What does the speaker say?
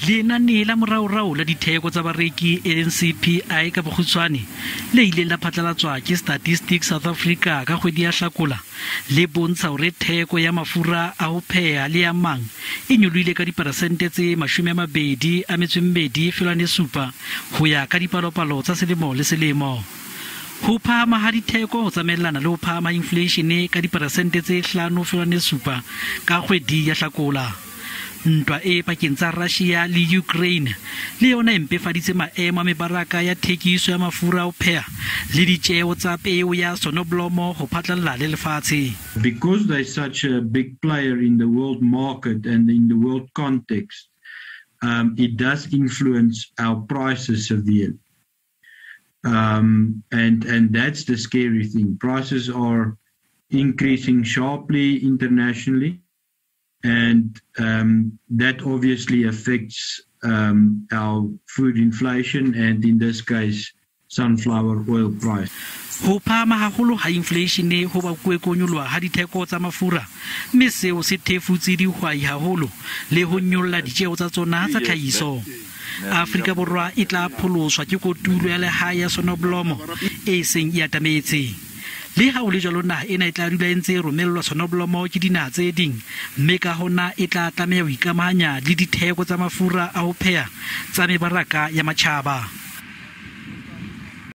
Lenane la moraorao la ditheko tsa bareki e leng CPI ka bokgutshwane le ileng la phatlalatswa ke Statistics South Africa ka kgwedi ya Hlakola le bontsha hore theko ya mafura a ho pheha le ya mang e nyolohile ka diperesente tse 22.7 ho ya ka dipalopalo tsa selemo le selemo. Ho phahama ha ditheko ho tsamaellana le ho phahama ha infleishene ka diperesente tse 5.7 ka kgwedi ya Hlakola. Ntwa e pakeng tsa Russia le Ukraine le yona e mpefaditse maemo a mebaraka ya thekiso ya mafura a ho pheha le ditjeo tsa peo ya sonoblomo ho phatlalla le lefatshe. Because they're such a big player in the world market and in the world context, it does influence our prices severely. And that's the scary thing. Prices are increasing sharply internationally, and that obviously affects our food inflation and, in this case, sunflower oil price. Ho phahama haholo ha infleishene ho bakuwe ke ho nyoloha ha ditheko tsa mafura, mme seo se thefutse dihwai haholo le ho nyolla ditjeo tsa tsona tsa tlhahiso. Afrika Borwa e tla pholoswa ke kotulo ya lehae ya sonoblomo e seng e atametse. Le ha ho le jwalo, naha ena e tla dula e ntse e romellwa sonoblomo ke dinaha tse ding, mme ka hona e tla tlameha ho ikamahanya le ditheko tsa mafura a ho pheha tsa mebaraka ya matjhaba.